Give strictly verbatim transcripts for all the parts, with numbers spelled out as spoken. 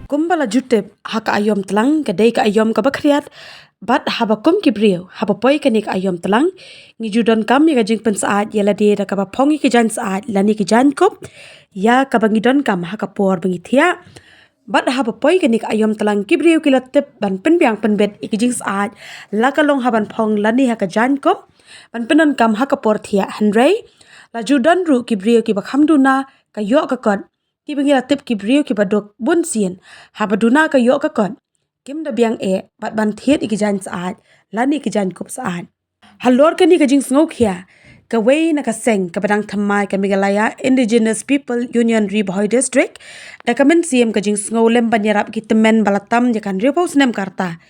Kumba la ju tip, ha ka aiom tlang ka dei ka aiom kaba khriat, bad haba kum ki briew, haba poi kane ka aiom tlang, ngi ju donkam ïa ka jingpynsyaid ïa lade da kaba phong ïa ki jaiñ syaid lane ki jaiñkup ïa kaba ngi donkam ha ka por ba ngi thiah. Bad haba poi kane ka aiom tlang, ki briew ki la tip ban pynbiang pynbit ïa ki jingsyaid, la ka long ha ban phong lane ha ka jaiñkup ban pyndonkam ha ka por thiah. Hynrei la ju don ruh ki briew kiba kham duna ka ïoh ka kot, kiba ngi la tip ki briew kiba duk bunsien, haba duna ka ïoh ka kot, kim da biang eh bad ban thied ïa ki jaiñ syaid lane ki jaiñkup syaid. Halor kane ka jingsngewkhia, kawei na ka seng kaba dang thymmai, ka Meghalaya Indigenous People Union Ri Bhoi District, da ka mynsiem ka jingsngew lem ban ïarap ki tymmen ba la tam ïa ka hynriewphew snem ka rta,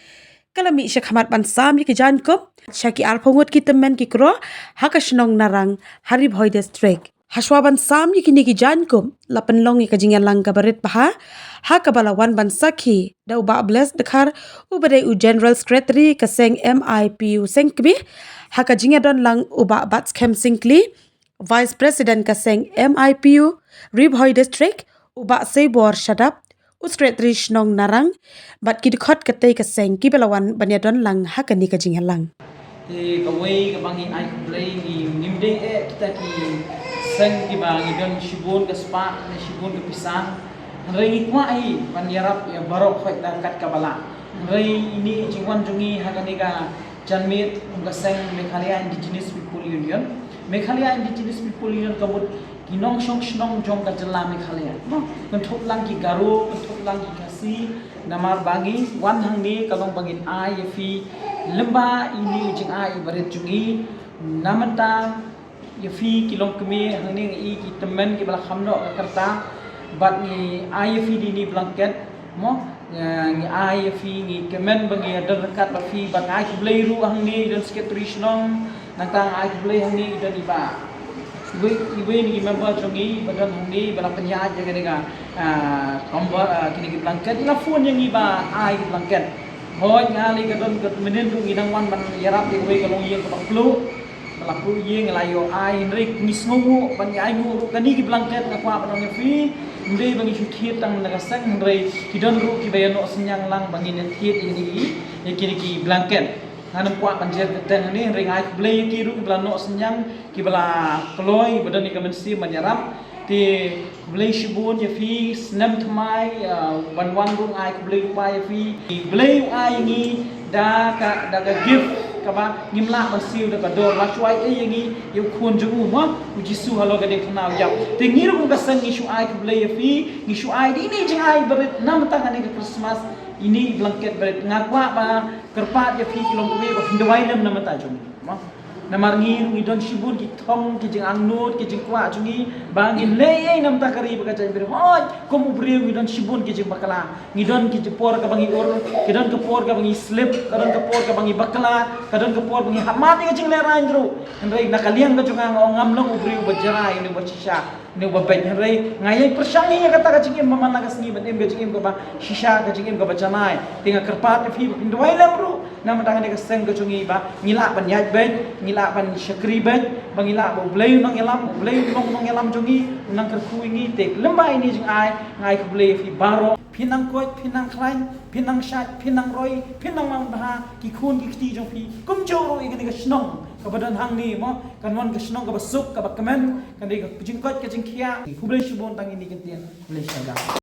ka la mih sha khmat ban sam ïa ki jaiñkup sha ki arphew ngut ki tymmen ki kro ha ka shnong Narang, ha Ri Bhoi District. Hashwa ban sam ïa kine ki jaiñkup, la pynlong ïa ka jingïalang kaba rit bha, ha kaba la wan ban sakhi da u Bah Bless Dkhar, uba dei u General Secretary ka seng M I P U Seng Kmie, ha ka jingïadon lang u Bah Batskhem Syngkli, Vice President ka seng M I P U Ri Bhoi District, u Bah Seibor Shadap, u Secretary shnong Narang, bad ki dkhot katei ka seng kiba la wan ban ïadon lang ha kane ka jingïalang. Te kawei kaba ngi ai khublei, ngi, ngim dei eh kita ki seng kiba ngi don shibun ka spah ne shibun ka pisa. Hynrei ngi kwah hi ban ïarap ïa baroh khoit da kat kaba lah. Hynrei ine i jingwan jong ngi ha kane ka janmiet kum ka seng Meghalaya Indigenous People Union. Meghalaya Indigenous People Union ka mut ki nongshong shnong jong ka jylla Meghalaya. Mo, kynthup lang ki Garo, kynthup lang ki Khasi, namar ba ngi wan hangne ka long ba ngin ai ïa phi lyngba ine i jingai iba rit jong ngi. Na mynta ïa phi ki longkmie hangne ngi i ki tymmen kiba la kham noh ka rta, bad ngi ai ïa phi dei ine i blanket. Mo, ngi ai ïa phi, ngi kmen ba ngi don ryngkat bad phi, bad ngi ai khublei ruh hangne i don secretary shnong, nangta ngi ai khublei hangne i don i Bah, iwei, iwei na ki member jong ngi ba don hangne ba la pynïaid ïa kane ka, ah, kambor, ah, kine ki blanket, i la phone ïa ngi ba ai ki blanket. Hooid, nga lei ka don ka mynnin ruh ngi dang wan ban ïarap ïa kawei ka longïing kaba pluh. Ba la pluh ïing la ïoh ai, hynrei ngi sngewnguh ban ïa ai nguh ruh kane ki blanket, nga kwah ban ong ïa phi. Ym dei ba ngi shu thied tang na ka seng, hynrei ki don ruh kiba ïa noh synñiang lang ba ngin ïa thied ïa kine ki, ïa kine ki blanket. Ngan ym kwah ban jer kyrteng hangne, hynrei nga ai khublei ïa ki ruh kiba la noh synñiang, kiba la kloi, ba don ïa ka mynsiem ban ïarap. Te khublei shibun ïa phi, snem thymmai, ah, ban wan ruh nga ai khublei lypa ïa phi. Blei u ai ïa ngi da ka, da ka gift kaba ngim lah ban siew da ka dor, la shu ai ei ïa ngi ïa u khun jong u, mo, u Jisu halor ka diengphna u ïap. Te ngi ruh kum ka seng ngi shu ai khublei ïa phi, ngi shu ai dei ine i jingai barit na mynta kane ka Christmas, ine i blanket barit. Nga kwah ba kyrpad ïa phi ki longkmie ba phin duwai lem na mynta jong ngi, mo. Namar ngi ruh ngi don shibun ki thong, ki jingangnud, ki jingkwah jong ngi ba ngin leh ei na mynta ka ri bad ka jaitbynriew. Hooid, kum u briew ngi don shibun ki jingbakla. Ngi don ki por kaba ngi ur, ki don ka por kaba ngi slip, ka don ka por kaba ngi bakla, ka don ka por ba ngi hap mad ïa ka jinglehrain ruh. Hynrei na ka liang ka jong nga, nga ong ngam long u briew ba jrai ne ba shisha ne ba beit. Hynrei nga ïai pyrshang ïa kata ka jingim ba man la ka sngi ban im ka jingim kaba shisha, ka jingim kaba janai. Te nga kyrpad ïa phi ba phin duwai lem ruh na mynta kane ka seng ka jong ngi ba ngi lah ban ïaid beit, ngi lah ban shakri beit, ba ngi lah ba U Blei un nang ïalam, U Blei un long u nongïalam jong ngi, un nang kyrkhu ïa ngi. Te lyngba ine i jingai nga ai khublei ïa phi baroh. Phin nang koit, phin nang khlaiñ, phin nang shait, phin nang roi, phin nang manbha, ki khun ki kti jong phi kumjuh ruh ïa kane ka shnong kaba don hangne, mo, kan wan ka shnong kaba suk, kaba kmen, kan dei ka jingkoit ka jingkhiah. Khublei shibun, tang ine i kyntien. Khublei shibun.